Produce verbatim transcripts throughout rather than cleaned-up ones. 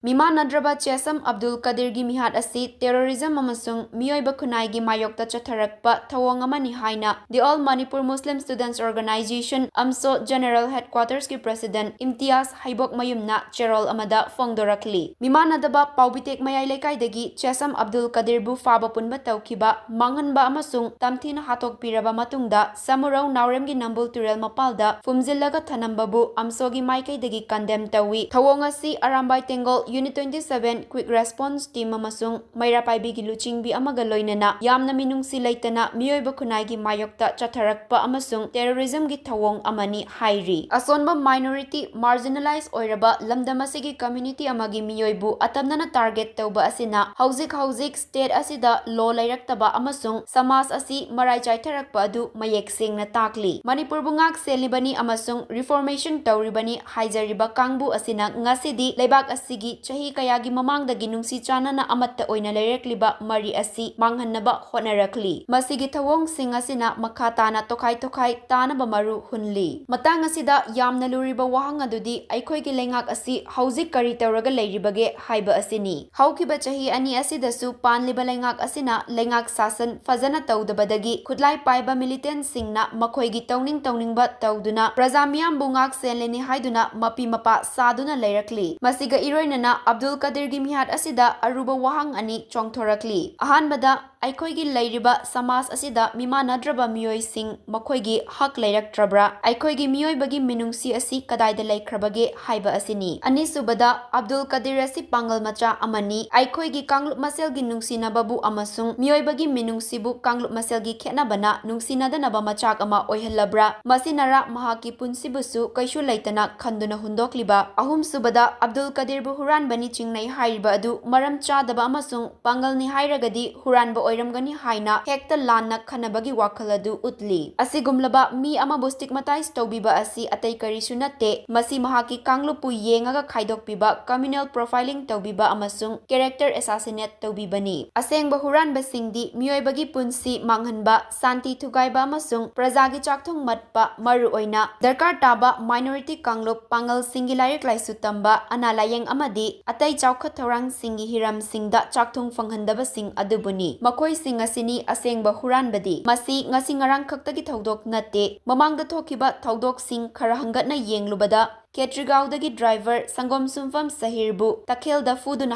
ꯃꯤꯃꯥꯟꯅꯗ꯭ꯔꯕ ꯆꯦꯁꯝ ꯑꯕꯗꯨꯜ ꯀꯗꯤꯔꯒꯤ ꯃꯤꯍꯥꯠ ꯑꯁꯤ terrorism ꯑꯃꯁꯨꯡ ꯃꯤꯑꯣꯏꯕ ꯈꯨꯟꯅꯥꯏꯒꯤ ꯃꯥꯌꯣꯛꯇ ꯆꯠꯊꯔꯛꯄ ꯊꯧꯑꯣꯡ ꯑꯃꯅꯤ ꯍꯥꯏꯅ The All Manipur Muslim Students Organization, AMSO, General Headquartersꯀꯤ President ꯏꯝꯇꯤꯌꯥꯖ ꯍꯩꯕꯣꯛꯃꯌꯨꯝꯅ ꯆꯦꯔꯣꯜ ꯑꯃꯗ ꯐꯣꯡꯗꯣꯔꯛꯂꯤ꯫ ꯃꯤꯃꯥꯟꯅꯗꯕ ꯄꯥꯎꯕꯤꯇꯦꯛ ꯃꯌꯥꯏ ꯂꯩꯀꯥꯏꯗꯒꯤ ꯆꯦꯁꯝ ꯑꯕꯗꯨꯜ ꯀꯗꯤꯔꯕꯨ ꯐꯥꯕ ꯄꯨꯟꯕ ꯇꯧꯈꯤꯕ, ꯃꯥꯡꯍꯟꯕ ꯑꯃꯁꯨꯡ ꯇꯝꯊꯤꯅ ꯍꯥꯠꯇꯣꯛꯄꯤꯔꯕ ꯃꯇꯨꯡꯗ ꯁꯃꯨꯔꯧ ꯅꯥꯎꯔꯦꯝꯒꯤ ꯅꯝꯕꯨꯜ ꯇꯨꯔꯦꯜ ꯃꯄꯥꯜꯗ ꯐꯨꯝꯖꯤꯜꯂꯒ ꯊꯅꯝꯕꯕꯨ AMSOꯒꯤ ꯃꯥꯏꯀꯩꯗꯒꯤ condemn ꯇꯧꯏ꯫ ꯊꯧꯑꯣꯡ ꯑꯁꯤ Arambai ꯇꯦꯡꯒꯣꯜ Unit twenty seven Quick Response Team ꯑꯃꯁꯨꯡ ꯃꯩꯔꯥ ꯄꯥꯏꯕꯤꯒꯤ ꯂꯨꯆꯤꯡꯕꯤ ꯑꯃꯒ ꯂꯣꯏꯅꯅ ꯌꯥꯝꯅ ꯃꯤꯅꯨꯡꯁꯤ ꯂꯩꯇꯅ ꯃꯤꯑꯣꯏꯕ ꯈꯨꯟꯅꯥꯏꯒꯤ ꯃꯥꯌꯣꯛꯇ ꯆꯠꯊꯔꯛꯄ ꯑꯃꯁꯨꯡ terrorismꯒꯤ ꯊꯧꯑꯣꯡ ꯑꯃꯅꯤ ꯍꯥꯏꯔꯤ꯫ ꯑꯁꯣꯟꯕ, minority, marginalize ꯑꯣꯏꯔꯕ ꯂꯝꯗꯝ ꯑꯁꯤꯒꯤ community ꯑꯃꯒꯤ ꯃꯤꯑꯣꯏꯕꯨ ꯑꯇꯝꯅꯅ target ꯇꯧꯕ ꯑꯁꯤꯅ ꯍꯧꯖꯤꯛ ꯍꯧꯖꯤꯛ state ꯑꯁꯤꯗ law ꯂꯩꯔꯛꯇꯕ ꯑꯃꯁꯨꯡ ꯁꯃꯥꯖ ꯑꯁꯤ ꯃꯔꯥꯏ ꯆꯥꯏꯊꯔꯛꯄ ꯑꯗꯨ ꯃꯌꯦꯛ ꯁꯦꯡꯅ ꯇꯥꯛꯂꯤ꯫ ꯃꯅꯤꯄꯨꯔꯕꯨ ꯉꯥꯛ ꯁꯦꯜꯂꯤꯕꯅꯤ ꯑꯃꯁꯨꯡ reformation ꯇꯧꯔꯤꯕꯅꯤ ꯍꯥꯏꯖꯔꯤꯕ ꯀꯥꯡꯕꯨ ꯑꯁꯤꯅ ꯉꯁꯤꯗꯤ ꯂꯩꯕꯥꯛ ꯑꯁꯤꯒꯤ ꯆꯍꯤ ꯀꯌꯥꯒꯤ ꯃꯃꯥꯡꯗꯒꯤ ꯅꯨꯡꯁꯤ ꯆꯥꯟꯅꯅ ꯑꯃꯠꯇ ꯑꯣꯏꯅ ꯂꯩꯔꯛꯂꯤꯕ ꯃꯔꯤ ꯑꯁꯤ ꯃꯥꯡꯍꯟꯅꯕ ꯍꯣꯠꯅꯔꯛꯂꯤ꯫ ꯃꯁꯤꯒꯤ ꯊꯧꯑꯣꯡꯁꯤꯡ ꯑꯁꯤꯅ ꯃꯈꯥ ꯇꯥꯅ ꯇꯣꯈꯥꯏ ꯇꯣꯈꯥꯏ ꯇꯥꯅꯕ ꯃꯔꯨ ꯍꯨꯜꯂꯤ꯫ ꯃꯇꯥꯡ ꯑꯁꯤꯗ ꯌꯥꯝꯅ ꯂꯨꯔꯤꯕ ꯋꯥꯍꯪ ꯑꯗꯨꯗꯤ ꯑꯩꯈꯣꯏꯒꯤ ꯂꯩꯉꯥꯛ ꯑꯁꯤ ꯍꯧꯖꯤꯛ ꯀꯔꯤ ꯇꯧꯔꯒ ꯂꯩꯔꯤꯕꯒꯦ ꯍꯥꯏꯕ ꯑꯁꯤꯅꯤ꯫ ꯍꯧꯈꯤꯕ ꯆꯍꯤ ꯑꯅꯤ ꯑꯁꯤꯗꯁꯨ ꯄꯥꯟꯂꯤꯕ ꯂꯩꯉꯥꯛ ꯑꯁꯤꯅ ꯂꯩꯉꯥꯛ ꯁꯥꯁꯟ ꯐꯖꯅ ꯇꯧꯗꯕꯗꯒꯤ ꯈꯨꯠꯂꯥꯏ ꯄꯥꯏꯕ militantꯁꯤꯡꯅ ꯃꯈꯣꯏꯒꯤ ꯇꯧꯅꯤꯡ ꯇꯧꯅꯤꯡꯕ ꯇꯧꯗꯨꯅ ꯄ꯭ꯔꯖꯥ ꯃꯤꯌꯥꯝꯕꯨ ꯉꯥꯛ ꯁꯦꯜꯂꯤꯅꯤ ꯍꯥꯏꯗꯨꯅ ꯃꯄꯤ ꯃꯄꯥ ꯁꯥꯗꯨꯅ ꯂꯩꯔꯛꯂꯤ꯫ ꯃꯁꯤꯒ ꯏꯔꯣꯏꯅꯅ ꯑꯕꯗꯨꯜ ꯀꯗꯤꯔꯒꯤ ꯃꯤꯍꯥꯠ ꯑꯁꯤꯗ ꯑꯔꯨꯕ ꯋꯥꯍꯪ ꯑꯅꯤ ꯆꯣꯡꯊꯣꯔꯛꯂꯤ꯫ ꯑꯍꯥꯟꯕꯗ, ꯑꯩꯈꯣꯏꯒꯤ ꯂꯩꯔꯤꯕ ꯁꯃꯥꯖ ꯑꯁꯤꯗ ꯃꯤꯃꯥꯟꯅꯗ꯭ꯔꯕ ꯃꯤꯑꯣꯏꯁꯤꯡ ꯃꯈꯣꯏꯒꯤ ꯍꯛ ꯂꯩꯔꯛꯇ꯭ꯔꯕ꯭ꯔꯥ? ꯑꯩꯈꯣꯏꯒꯤ ꯃꯤꯑꯣꯏꯕꯒꯤ ꯃꯤꯅꯨꯡꯁꯤ ꯑꯁꯤ ꯀꯗꯥꯏꯗ ꯂꯩꯈ꯭ꯔꯕꯒꯦ ꯍꯥꯏꯕ ꯑꯁꯤꯅꯤ꯫ ꯑꯅꯤꯁꯨꯕꯗ, ꯑꯕꯗꯨꯜ ꯀꯗꯤꯔ ꯑꯁꯤ ꯄꯥꯡꯒꯜ ꯃꯆꯥ ꯑꯃꯅꯤ꯫ ꯑꯩꯈꯣꯏꯒꯤ ꯀꯥꯡꯂꯨꯞ ꯃꯁꯦꯜꯒꯤ ꯅꯨꯡꯁꯤꯅꯕꯕꯨ ꯑꯃꯁꯨꯡ ꯃꯤꯑꯣꯏꯕꯒꯤ ꯃꯤꯅꯨꯡꯁꯤꯕꯨ ꯀꯥꯡꯂꯨꯞ ꯃꯁꯦꯜꯒꯤ ꯈꯦꯠꯅꯕꯅ ꯅꯨꯡꯁꯤꯅꯗꯅꯕ ꯃꯆꯥꯛ ꯑꯃ ꯑꯣꯏꯍꯜꯂꯕ꯭ꯔꯥ? ꯃꯁꯤꯅꯔꯥ ꯃꯍꯥꯛꯀꯤ ꯄꯨꯟꯁꯤꯕꯨꯁꯨ ꯀꯩꯁꯨ ꯂꯩꯇꯅ ꯈꯟꯗꯨꯅ ꯍꯨꯟꯗꯣꯛꯂꯤꯕ? ꯑꯍꯨꯝꯁꯨꯕꯗ, ꯑꯕꯗꯨꯜ ꯀꯗꯤꯔꯕꯨ ꯍꯨꯔꯥꯟꯕꯅꯤ ꯆꯤꯡꯅꯩ ꯍꯥꯏꯔꯤꯕ ꯑꯗꯨ ꯃꯔꯝ ꯆꯥꯗꯕ ꯑꯃꯁꯨꯡ ꯄꯥꯡꯒꯜꯅꯤ ꯍꯥꯏꯔꯒꯗꯤ ꯍꯨꯔꯥꯟꯕ ꯑꯣꯏꯔꯝꯒꯅꯤ ꯍꯥꯏꯅ ꯍꯦꯛꯇ ꯂꯥꯟꯅ ꯈꯟꯅꯕꯒꯤ ꯋꯥꯈꯜ ꯑꯗꯨ ꯎꯠꯂꯤ꯫ ꯑꯁꯤꯒꯨꯝꯂꯕ ꯃꯤ ꯑꯃꯕꯨ stigmatize ꯇꯧꯕꯤꯕ ꯑꯁꯤ ꯑꯇꯩ ꯀꯔꯤꯁꯨ ꯅꯠꯇꯦ, ꯃꯁꯤ ꯃꯍꯥꯛꯀꯤ ꯀꯥꯡꯂꯨꯞꯄꯨ ꯌꯦꯡꯉꯒ ꯈꯥꯏꯗꯣꯛꯄꯤꯕ, communal profiling ꯇꯧꯕꯤꯕ ꯑꯃꯁꯨꯡ character assassinate ꯇꯧꯕꯤꯕꯅꯤ꯫ ꯑꯁꯦꯡꯕ ꯍꯨꯔꯥꯟꯕꯁꯤꯡꯗꯤ ꯃꯤꯑꯣꯏꯕꯒꯤ ꯄꯨꯟꯁꯤ ꯃꯥꯡꯍꯟꯕ, ꯁꯥꯟꯇꯤ ꯊꯨꯒꯥꯏꯕ ꯑꯃꯁꯨꯡ ꯄ꯭ꯔꯖꯥꯒꯤ ꯆꯥꯛꯊꯨꯡ ꯃꯠꯄ, ꯃꯔꯨꯑꯣꯏꯅ ꯗꯔꯀꯥꯔ ꯇꯥꯕ minority ꯀꯥꯡꯂꯨꯞ ꯄꯥꯡꯒꯜꯁꯤꯡꯒꯤ ꯂꯥꯏꯔꯤꯛ ꯂꯥꯏꯁꯨ ꯇꯝꯕ, ꯑꯅꯥ ꯂꯥꯌꯦꯡ ꯑꯃꯗꯤ ꯑꯇꯩ ꯆꯥꯎꯈꯠ ꯊꯧꯔꯥꯡꯁꯤꯡꯒꯤ ꯍꯤꯔꯝꯁꯤꯡꯗ ꯆꯥꯛꯊꯨꯡ ꯐꯪꯍꯟꯗꯕꯁꯤꯡ ꯑꯗꯨꯕꯨꯅꯤ꯫ ꯃꯈꯣꯏꯁꯤꯡ ꯑꯁꯤꯅꯤ ꯑꯁꯦꯡꯕ ꯍꯨꯔꯥꯟꯕꯗꯤ꯫ ꯃꯁꯤ ꯉꯁꯤ ꯉꯔꯥꯡ ꯈꯛꯇꯒꯤ ꯊꯧꯗꯣꯛ ꯅꯠꯇꯦ꯫ ꯃꯃꯥꯡꯗ ꯊꯣꯛꯈꯤꯕ ꯊꯧꯗꯣꯛꯁꯤꯡ ꯈꯔ ꯍꯪꯒꯠꯅ ꯌꯦꯡꯂꯨꯕꯗ, ꯈꯦꯇ꯭ꯔꯤꯒꯥꯎꯗꯒꯤ driver, ꯁꯪꯒꯣꯝ ꯁꯨꯝꯐꯝ ꯁꯍꯤꯔꯕꯨ ꯇꯈꯦꯜꯗ ꯐꯨꯗꯨꯅ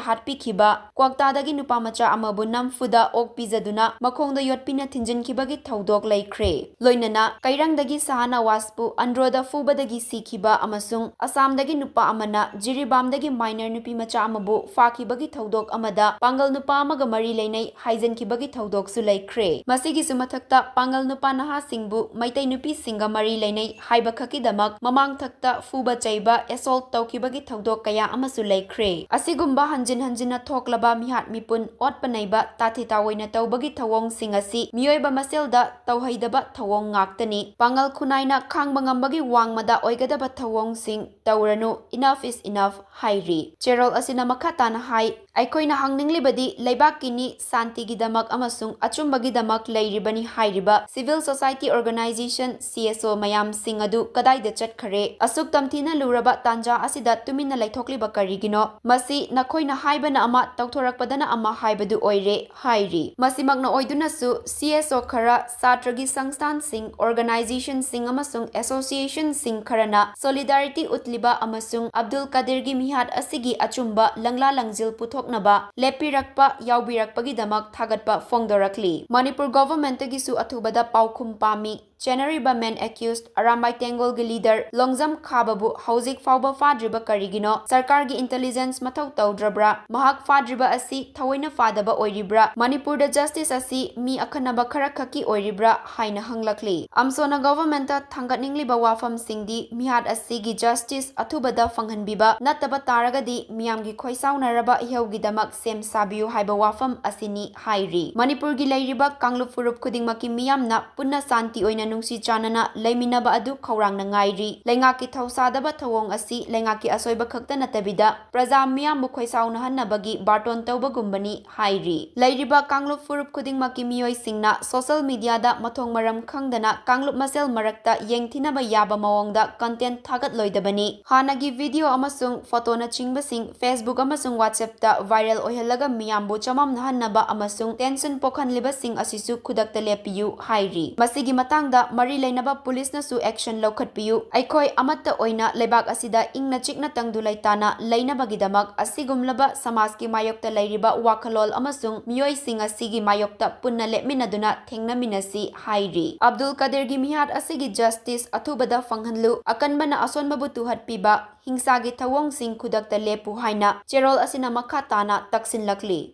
ꯍꯥꯠꯄꯤꯈꯤꯕ, ꯀ꯭ꯋꯥꯛꯇꯥꯗꯒꯤ ꯅꯨꯄꯥ ꯃꯆꯥ ꯑꯃꯕꯨ ꯅꯝꯐꯨꯗ ꯑꯣꯛ ꯄꯤꯖꯗꯨꯅ ꯃꯈꯣꯡꯗ ꯌꯣꯠꯄꯤꯅ ꯊꯤꯟꯖꯤꯟꯈꯤꯕꯒꯤ ꯊꯧꯗꯣꯛ ꯂꯩꯈ꯭ꯔꯦ꯫ ꯂꯣꯏꯅꯅ ꯀꯩꯔꯪꯗꯒꯤ ꯁꯍꯥꯅꯋꯥꯖꯄꯨ ꯑꯟꯗ꯭ꯔꯣꯗ ꯐꯨꯕꯗꯒꯤ ꯁꯤꯈꯤꯕ ꯑꯃꯁꯨꯡ ꯑꯁꯥꯝꯗꯒꯤ ꯅꯨꯄꯥ ꯑꯃꯅ ꯖꯤꯔꯤꯕꯥꯝꯗꯒꯤ minor ꯅꯨꯄꯤ ꯃꯆꯥ ꯑꯃꯕꯨ ꯐꯥꯈꯤꯕꯒꯤ ꯊꯧꯗꯣꯛ ꯑꯃꯗ ꯄꯥꯡꯒꯜ ꯅꯨꯄꯥ ꯑꯃꯒ ꯃꯔꯤ ꯂꯩꯅꯩ ꯍꯥꯏꯖꯟꯈꯤꯕꯒꯤ ꯊꯧꯗꯣꯛꯁꯨ ꯂꯩꯈ꯭ꯔꯦ꯫ ꯃꯁꯤꯒꯤꯁꯨ ꯃꯊꯛꯇ ꯄꯥꯡꯒꯜ ꯅꯨꯄꯥ ꯅꯍꯥꯁꯤꯡꯕꯨ ꯃꯩꯇꯩ ꯅꯨꯄꯤꯁꯤꯡꯒ ꯃꯔꯤ ꯂꯩꯅꯩ ꯍꯥꯏꯕ ꯈꯛꯀꯤꯗꯃꯛ ꯃꯃꯥꯡ ꯊꯛꯇ ꯐꯨꯕ ꯆꯩꯕ, assault ꯇꯧꯈꯤꯕꯒꯤ ꯊꯧꯗꯣꯛ ꯀꯌꯥ ꯑꯃꯁꯨ ꯂꯩꯈ꯭ꯔꯦ꯫ ꯑꯁꯤꯒꯨꯝꯕ ꯍꯟꯖꯤꯟ ꯍꯟꯖꯤꯟꯅ ꯊꯣꯛꯂꯕ ꯃꯤꯍꯥꯠ ꯃꯤꯄꯨꯟ, ꯑꯣꯠꯄ ꯅꯩꯕ, ꯇꯥꯊꯤ ꯇꯥꯑꯣꯏꯅ ꯇꯧꯕꯒꯤ ꯊꯧꯑꯣꯡꯁꯤꯡ ꯑꯁꯤ ꯃꯤꯑꯣꯏꯕ ꯃꯁꯦꯜꯗ ꯇꯧꯍꯩꯗꯕ ꯊꯧꯑꯣꯡ ꯉꯥꯛꯇꯅꯤ꯫ ꯄꯥꯡꯒꯜ ꯈꯨꯟꯅꯥꯏꯅ ꯈꯥꯡꯕ ꯉꯝꯕꯒꯤ ꯋꯥꯡꯃꯗ ꯑꯣꯏꯒꯗꯕ ꯊꯧꯑꯣꯡꯁꯤꯡ ꯇꯧꯔꯅꯨ, enough is enough ꯍꯥꯏꯔꯤ꯫ ꯆꯦꯔꯣꯜ ꯑꯁꯤꯅ ꯃꯈꯥ ꯇꯥꯅ ꯍꯥꯏ, ꯑꯩꯈꯣꯏꯅ ꯍꯪꯅꯤꯡꯂꯤꯕꯗꯤ ꯂꯩꯕꯥꯛꯀꯤꯅꯤ, ꯁꯥꯟꯇꯤꯒꯤꯗꯃꯛ ꯑꯃꯁꯨꯡ ꯑꯆꯨꯝꯕꯒꯤꯗꯃꯛ ꯂꯩꯔꯤꯕꯅꯤ ꯍꯥꯏꯔꯤꯕ civil society organization, C S O ꯃꯌꯥꯝꯁꯤꯡ ꯑꯗꯨ ꯀꯗꯥꯏꯗ ꯆꯠꯈꯔꯦ? ꯑꯁꯨꯛ ꯇꯝꯊꯤꯅ ꯂꯨꯔꯕ ꯇꯥꯟꯖꯥ ꯑꯁꯤꯗ ꯇꯨꯃꯤꯟꯅ ꯂꯩꯊꯣꯛꯂꯤꯕ ꯀꯔꯤꯒꯤꯅꯣ? ꯃꯁꯤ ꯅꯈꯣꯏꯅ ꯍꯥꯏꯕꯅ ꯑꯃ, ꯇꯧꯊꯣꯔꯛꯄꯗꯅ ꯑꯃ ꯍꯥꯏꯕꯗꯨ ꯑꯣꯏꯔꯦ ꯍꯥꯏꯔꯤ꯫ ꯃꯁꯤꯃꯛꯅ ꯑꯣꯏꯗꯨꯅꯁꯨ, C S O ꯈꯔ, ꯁꯥꯇ꯭ꯔꯒꯤ ꯁꯪꯁꯊꯥꯟꯁꯤꯡ ꯑꯃꯁꯨꯡ associationꯁꯤꯡ ꯈꯔꯅ solidarity ꯎꯠꯂꯤꯕ ꯑꯃꯁꯨꯡ ꯑꯕꯗꯨꯜ ꯀꯗꯤꯔꯒꯤ ꯃꯤꯍꯥꯠ ꯑꯁꯤꯒꯤ ꯑꯆꯨꯝꯕ ꯂꯪꯂꯥ ꯂꯪꯖꯤꯜ ꯄꯨꯊꯣꯛꯅꯕ ꯂꯦꯞꯄꯤꯔꯛꯄ, ꯌꯥꯎꯕꯤꯔꯛꯄꯒꯤꯗꯃꯛ ꯊꯥꯒꯠꯄ ꯐꯣꯡꯗꯣꯔꯛꯂꯤ꯫ ꯃꯅꯤꯄꯨꯔ governmentꯇꯒꯤꯁꯨ ꯑꯊꯨꯕꯗ ꯄꯥꯎꯈꯨꯝ ꯄꯥꯝꯃꯤ꯫ ꯆꯦꯟꯅꯔꯤꯕ main accused Arambai ꯇꯦꯡꯒꯣꯜꯒꯤ leader Longjam ꯈꯥꯕꯕꯨ ꯍꯧꯖꯤꯛ ꯐꯥꯎꯕ ꯐꯥꯗ꯭ꯔꯤꯕ ꯀꯔꯤꯒꯤꯅꯣ? ꯁꯔꯀꯥꯔꯒꯤ intelligence ꯃꯊꯧ ꯇꯧꯗ꯭ꯔꯕ꯭ꯔꯥ? ꯃꯍꯥꯛ ꯐꯥꯗ꯭ꯔꯤꯕ ꯑꯁꯤ ꯊꯑꯣꯏꯅ ꯐꯥꯗꯕ ꯑꯣꯏꯔꯤꯕ꯭ꯔꯥ? ꯃꯅꯤꯄꯨꯔꯗ justice ꯑꯁꯤ ꯃꯤ ꯑꯈꯟꯅꯕ ꯈꯔ ꯈꯛꯀꯤ ꯑꯣꯏꯔꯤꯕ꯭ꯔꯥ? ꯍꯥꯏꯅ ꯍꯪꯂꯛꯂꯤ꯫ ꯑꯝꯁꯣꯅ government ꯊꯥꯡꯒꯠꯅꯤꯡꯂꯤꯕ ꯋꯥꯐꯝꯁꯤꯡꯗꯤ ꯃꯤꯍꯥꯠ ꯑꯁꯤꯒꯤ justice ꯑꯊꯨꯕꯗ ꯐꯪꯍꯟꯕꯤꯕ ꯅꯠꯇꯕ ꯇꯥꯔꯒꯗꯤ ꯃꯤꯌꯥꯝꯒꯤ ꯈꯣꯏꯁꯥꯎꯅꯔꯕ ꯏꯍꯧꯒꯤꯗꯃꯛ ꯁꯦꯝ ꯁꯥꯕꯤꯌꯨ ꯍꯥꯏꯕ ꯋꯥꯐꯝ ꯑꯁꯤꯅꯤ ꯍꯥꯏꯔꯤ꯫ ꯃꯅꯤꯄꯨꯔꯒꯤ ꯂꯩꯔꯤꯕ ꯀꯥꯡꯂꯨꯞ ꯐꯨꯔꯨꯞ ꯈꯨꯗꯤꯡꯃꯛꯀꯤ ꯃꯤꯌꯥꯝꯅ ꯄꯨꯟꯅ ꯁꯥꯟꯇꯤ ꯑꯣꯏꯅ ꯅꯨꯡꯁꯤ ꯆꯥꯟꯅꯅ ꯂꯩꯃꯤꯟꯅꯕ ꯑꯗꯨ ꯈꯧꯔꯥꯡꯅ ꯉꯥꯏꯔꯤ꯫ ꯂꯩꯉꯥꯛꯀꯤ ꯊꯧꯁꯥꯗꯕ ꯊꯧꯑꯣꯡ ꯑꯁꯤ ꯂꯩꯉꯥꯛꯀꯤ ꯑꯁꯣꯏꯕ ꯈꯛꯇ ꯅꯠꯇꯕꯤꯗ ꯄ꯭ꯔꯖꯥ ꯃꯤꯌꯥꯝꯕꯨ ꯈꯣꯏꯁꯥꯎꯅꯍꯟꯅꯕꯒꯤ ꯕꯥꯔꯇꯣꯟ ꯇꯧꯕꯒꯨꯝꯕꯅꯤ ꯍꯥꯏꯔꯤ꯫ ꯂꯩꯔꯤꯕ ꯀꯥꯡꯂꯨꯞ ꯐꯨꯔꯨꯞ ꯈꯨꯗꯤꯡꯃꯛꯀꯤ ꯃꯤꯑꯣꯏꯁꯤꯡꯅ social mediaꯗ ꯃꯊꯣꯡ ꯃꯔꯝ ꯈꯪꯗꯅ ꯀꯥꯡꯂꯨꯞ ꯃꯁꯦꯜ ꯃꯔꯛꯇ ꯌꯦꯡꯊꯤꯅꯕ ꯌꯥꯕ ꯃꯑꯣꯡꯗ content ꯊꯥꯒꯠꯂꯣꯏꯗꯕꯅꯤ꯫ ꯍꯥꯟꯅꯒꯤ video ꯑꯃꯁꯨꯡ photoꯅꯆꯤꯡꯕꯁꯤꯡ Facebook ꯑꯃꯁꯨꯡ WhatsAppꯇ viral ꯑꯣꯏꯍꯜꯂꯒ ꯃꯤꯌꯥꯝꯕꯨ ꯆꯃꯝꯅꯍꯟꯅꯕ ꯑꯃꯁꯨꯡ tension ꯄꯣꯛꯍꯜꯂꯤꯕꯁꯤꯡ ꯑꯁꯤꯁꯨ ꯈꯨꯗꯛꯇ ꯂꯦꯞꯄꯤꯌꯨ ꯍꯥꯏꯔꯤ꯫ ꯃꯁꯤꯒꯤ ꯃꯇꯥꯡꯗ ꯃꯔꯤ ꯂꯩꯅꯕ ꯄꯨꯂꯤꯁꯅꯁꯨ action ꯂꯧꯈꯠꯄꯤꯌꯨ꯫ ꯑꯩꯈꯣꯏ ꯑꯃꯠꯇ ꯑꯣꯏꯅ ꯂꯩꯕꯥꯛ ꯑꯁꯤꯗ ꯏꯪꯅ ꯆꯤꯛꯅ ꯇꯪꯗꯨ ꯂꯩꯇꯥꯅ ꯂꯩꯅꯕꯒꯤꯗꯃꯛ ꯑꯁꯤꯒꯨꯝꯂꯕ ꯁꯃꯥꯖꯀꯤ ꯃꯥꯌꯣꯛꯇ ꯂꯩꯔꯤꯕ ꯋꯥꯈꯜꯂꯣꯟ ꯑꯃꯁꯨꯡ ꯃꯤꯑꯣꯏꯁꯤꯡ ꯑꯁꯤꯒꯤ ꯃꯥꯌꯣꯛꯇ ꯄꯨꯟꯅ ꯂꯦꯞꯃꯤꯟꯅꯗꯨꯅ ꯊꯦꯡꯅꯃꯤꯟꯅꯁꯤ ꯍꯥꯏꯔꯤ꯫ ꯑꯕꯗꯨꯜ ꯀꯗꯤꯔꯒꯤ ꯃꯤꯍꯥꯠ ꯑꯁꯤꯒꯤ justice ꯑꯊꯨꯕꯗ ꯐꯪꯍꯜꯂꯨ, ꯑꯀꯟꯕꯅ ꯑꯁꯣꯟꯕꯕꯨ ꯇꯨꯍꯠꯄꯤꯕ, ꯍꯤꯡꯁꯥꯒꯤ ꯊꯧꯑꯣꯡꯁꯤꯡ ꯈꯨꯗꯛꯇ ꯂꯦꯞꯄꯨ ꯍꯥꯏꯅ ꯆꯦꯔꯣꯜ ꯑꯁꯤꯅ ꯃꯈꯥ ꯇꯥꯅ ꯇꯛꯁꯤꯟꯂꯛꯂꯤ꯫